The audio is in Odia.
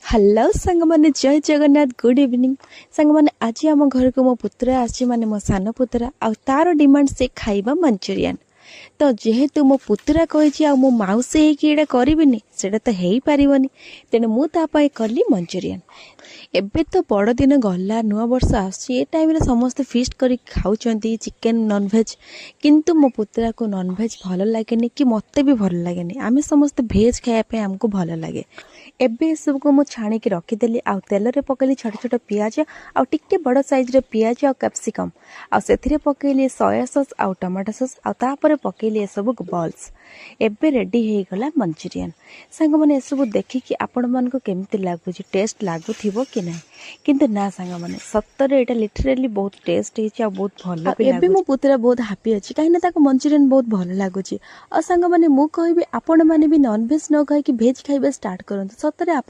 ହ୍ୟାଲୋ ସାଙ୍ଗମାନେ, ଜୟ ଜଗନ୍ନାଥ, ଗୁଡ୍ ଇଭିନିଂ। ସାଙ୍ଗମାନେ, ଆଜି ଆମ ଘରକୁ ମୋ ପୁତୁରା ଆସିଛି, ମାନେ ମୋ ସାନ ପୁତୁରା। ଆଉ ତାର ଡିମାଣ୍ଡ, ସେ ଖାଇବ ମଞ୍ଚୁରିଆନ୍। ତ ଯେହେତୁ ମୋ ପୁତୁରା କହିଛି ଆଉ ମୋ ମାଉସୀ ହେଇକି ଏଇଟା କରିବିନି, ସେଇଟା ତ ହେଇପାରିବନି। ତେଣୁ ମୁଁ ତା ପାଇଁ କଲି ମଞ୍ଚୁରିଆନ୍। ଏବେ ତ ବଡ଼ଦିନ ଗଲା, ନୂଆ ବର୍ଷ ଆସୁଛି। ଏ ଟାଇମ୍ରେ ସମସ୍ତେ ଫିଷ୍ଟ କରିକି ଖାଉଛନ୍ତି ଚିକେନ୍, ନନଭେଜ୍। କିନ୍ତୁ ମୋ ପୁତୁରାକୁ ନନଭେଜ୍ ଭଲ ଲାଗେନି କି ମୋତେ ବି ଭଲ ଲାଗେନି। ଆମେ ସମସ୍ତେ ଭେଜ୍ ଖାଇବା ପାଇଁ ଆମକୁ ଭଲ ଲାଗେ। ଏବେ ଏସବୁକୁ ମୁଁ ଛାଣିକି ରଖିଦେଲି ଆଉ ତେଲରେ ପକେଇଲି ଛୋଟ ଛୋଟ ପିଆଜ ଆଉ ଟିକେ ବଡ଼ ସାଇଜ୍ର ପିଆଜ ଆଉ କ୍ୟାପ୍ସିକମ୍। ଆଉ ସେଥିରେ ପକେଇଲି ସୋୟା ସସ୍ ଆଉ ଟମାଟୋ ସସ୍ ଆଉ ତାପରେ ପକେଇଲି ଏସବୁ ବଲ୍ସ। ଏବେ ରେଡ଼ି ହେଇଗଲା ମଞ୍ଚୁରିଆନ୍। ସାଙ୍ଗମାନେ, ଏସବୁ ଦେଖିକି ଆପଣମାନଙ୍କୁ କେମିତି ଲାଗୁଛି? ଟେଷ୍ଟ ଲାଗୁଥିବ କି ନାହିଁ? କିନ୍ତୁ ନା ସାଙ୍ଗମାନେ, ସତରେ ଏଇଟା ଲିଟରାଲି ବହୁତ ଟେଷ୍ଟ ହେଇଛି ଆଉ ବହୁତ ଭଲ ବି। ଏବେ ମୋ ପୁତୁରା ବହୁତ ହାପି ଅଛି, କାହିଁକିନା ତାକୁ ମଞ୍ଚୁରିଆନ୍ ବହୁତ ଭଲ ଲାଗୁଛି। ଆଉ ସାଙ୍ଗମାନେ, ମୁଁ କହିବି ଆପଣମାନେ ବି ନନଭେଜ୍ ନ ଖାଇକି ଭେଜ୍ ଖାଇବା ଷ୍ଟାର୍ଟ କରନ୍ତୁ। ସତରେ ଆପଣ